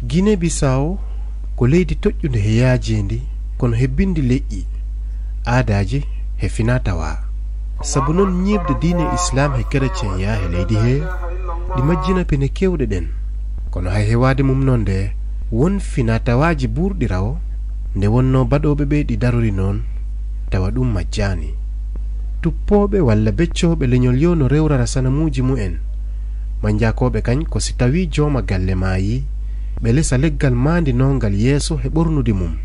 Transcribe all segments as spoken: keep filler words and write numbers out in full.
Gine Bisawo ko leydi toƴƴundi he yaajeendi, kono he binndi leƴƴi, aadaaji he finaa-tawaa. Sabu noon ñiiɓde diine Islaam he kerecen yaa he leydi hee, ɗi majjina pine keewɗe ɗen. Kono hay hewaade mum noon nde, won finaa-tawaaji buurɗi rawo, nde wonnoo baɗooɓe ɓe ɗi darori noon, tawa ɗum majjaani. Tuppooɓe walla beccooɓe leñol yoo no rewrara sanamuuji mumen. Mannjakooɓe kañ ko si tawii jooma galle maayii, ɓe lesa leggal maandinoongal yeeso he ɓornudi mum.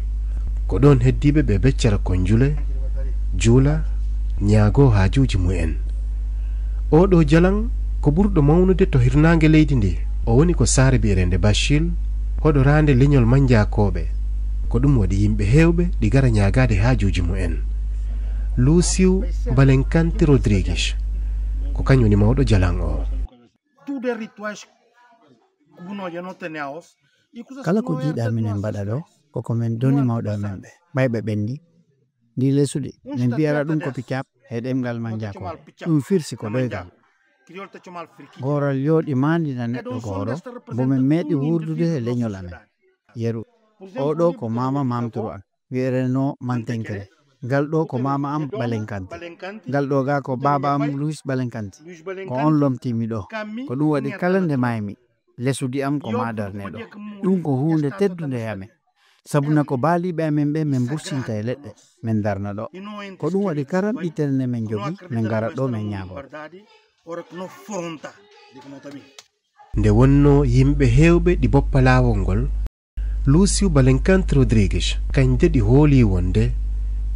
Ko ɗoon heddiiɓe ɓe beccara ko njule, juula, ñaagoo haajuuji mumen. Oo ɗoo jalaŋ ko ɓurɗo mawnude to hirnaange leydi ndi. O woni ko saare biyereende Bachil, hoɗoraande leñol Mannjakooɓe. Ko ɗum waɗi yimɓe heewɓe ɗi gara ñaagaade haajuuji mumen. Luusiw Balenkanti Rodrigues, ko kañ woni mawɗo jalaŋ o. Tudo é rituais que nós já não temos. Kala ko jiiɗaa minen mbaɗa ɗo, ko ko men doni mawɗo amen ɓe. Ɓay ɓe ɓenni, ndi lesudi, min mbiyata ɗum ko picap he ɗemngal Mannjakooɓe. Ɗum firsi ko ɗoygal. Gooral yooɗi maandina neɗɗo gooro, mbo min meeɗi wuurdude he leñol amen. Yeru, oo ɗoo ko maama maamturu am, wiyerenoo Mantenkere. Ngal ɗoo ko maama am Balenkanti. Ngal ɗoo gaa ko baaba am Luis Balenkanti. Ko on lomtii mi ɗoo. Ko ɗum waɗi kala nde maaymi, lesudi am ko maa darneɗo. Ɗum ko huunde teddunde e amen. Sabu na ko baaliiɓe amen ɓe min mbursinta e leɗɗe, min darna ɗo. Ko ɗum waɗi kala ɓitere nde min njogii, min ngara ɗo min ñaagoo. Nde wonnoo yimɓe heewɓe ɗi boppa laawol ngol, Lúcio Balencante Rodrigues, kañ de ɗi hoolii wonde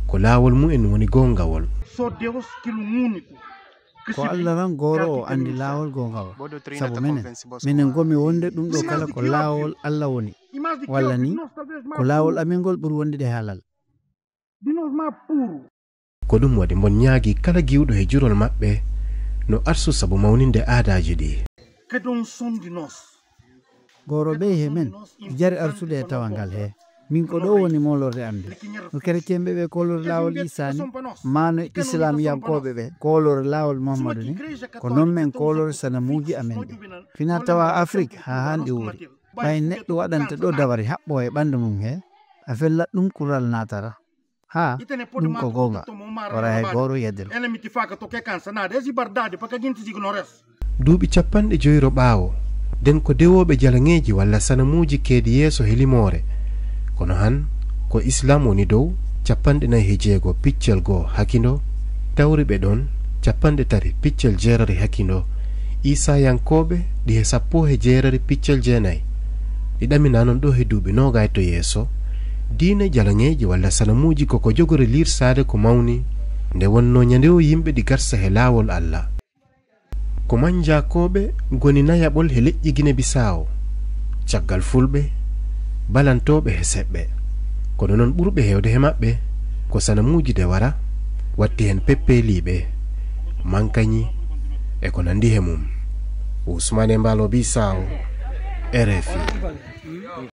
ko laawol mumen woni goongawol. Só Deus que é o único que Ko se Allah tan gooro o anndi laawol goongawol. Sabu menen, minen ngomi wonde ɗum ɗo kala ko laawol Allah woni, walla ni ko laawol amen ngol ɓuri wondude halal. De nós mais puro. Ko ɗum waɗi mon ñaagii kala giwɗo he jurol maɓɓe no arsu sabu mawninde aadaaji ɗi. Cada um de nós. Gooro ɓe he men, jari arsude e tawal ngal he. Min ko ɗo woni moolorde am nde. No kereceenɓe ɓe koolori laawol Iisaa ni, maa no islaamiyankooɓe ɓe koolori laawol Muhammadu ni, ko noon men koolori sanamuuji amen ɗi. Finaa tawaa Afrik haa hanɗi wuuri. Ɓay neɗɗo waɗante ɗo dabari haɓɓo e ɓanndu mum he, a fellat ɗum kural naatara. Haa, ɗum ko goonga. Wara hay gooto yeddere. Ene miti faka to ke kansa na desi bardade paka ginti ignorance. Duuɓi capanɗe joyro ɓaawo, den ko dewooɓe jalaŋeeji walla sanamuuji keedi yeeso he limoore. Kono han, ko Islaam woni dow, capanɗe nayi he jeego piccel goo hakindo, tawri ɓe ɗon, capanɗe tati piccel jeerari hakindo, Iisaayankooɓe ɗi he sappo he jeerari piccel jeenayi. Ɗi ɗaminaa non ɗo he duuɓi noogay to yeeso, diine jalaŋeeji walla sanamuuji ko ko jogori liirsaade ko mawni, nde wonnoo ñande o yimɓe ɗi garsa he laawol Alla. Ko Manjakooɓe ngoni nayaɓol he leƴƴi Gine Bisaawo, caggal Fulɓe, balantooɓe he seɓɓe. Kono non ɓurɓe heewde he maɓɓe ko sanamuuji de wara, watti hen peppeeliiɓe, mankañi, e ko nanndi he mum. Usmaane Mbaalo Bisaawo, R F I.